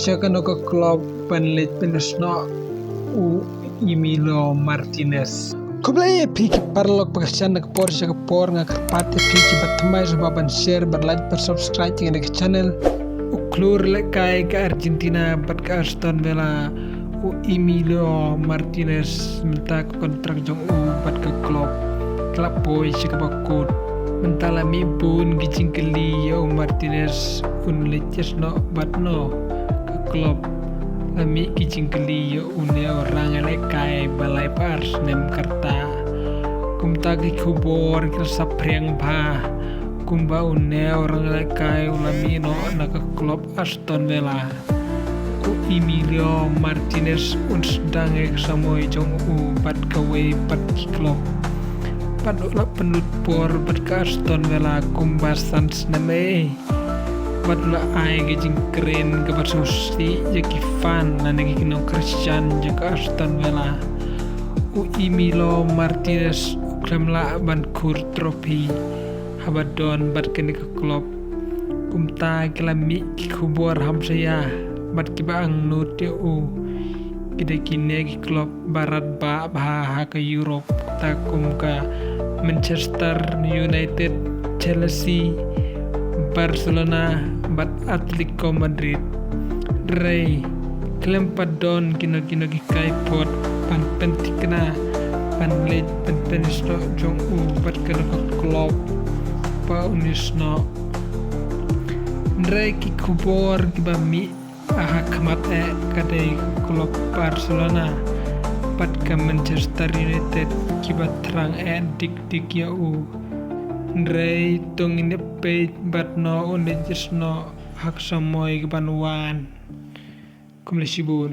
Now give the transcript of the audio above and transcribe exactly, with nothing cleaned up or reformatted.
sha kano ka club ban leit pynïasnoh u Emilio Martinez. Khublei ïa phi ki paralok ba kyrshan na ka por sha ka por, nga kyrpad ïa phi kiba thymmai sngewbha ban share, ban like, ban subscribe ïa kane ka channel. U khlur lehkai ka Argentina bad ka Aston Villa, u Emilio Martinez, mynta ka kontrak jong u bad ka club ka la poi sha kaba kut. Mynta la mih bun ki jingkylli ïa u Martinez, un leit ïasnoh bad no ka club. La mih ki jingkylli ïa une u rangïalehkai ba laiphew ar snem ka rta. Kumta ki khubor ki la saphriang bha kumba une u rangïalehkai u la mih noh na ka club Aston Villa. U Emilio Martinez un sdang ïa ka samoi jong u bad kawei pat ki club. Bad u la pynlut por bad ka Aston Villa kumba san snem ei. Bad u la ai ka jingkren kaba sngewsih ïa ki fan lane ki nongkyrshan jong ka Aston Villa. U Emilio Martinez u khlem lah ban khur trophy haba don bad kane ka club. Kumta ki la mih ki khubor hamsaïa bad kiba angnud ïa u. Ki dei kine ki club ba radbah bha ha ka Europe, ta kum ka Manchester United, Chelsea, Barcelona bad Atletico Madrid. Hynrei khlem pat don kino kino ki kaiphod ban pynthikna ban leit pynïasnoh jong u bad kano ka club ba un ïasnoh. Hynrei ki khubor kiba mih ha khmat eh ka dei ka club Barcelona bad ka Manchester United kiba thrang eh dik dik ïa u. Hynrei to ngin ïa peit bad no un leit ïasnoh ha ka samoi kaban wan. Khublei shibun.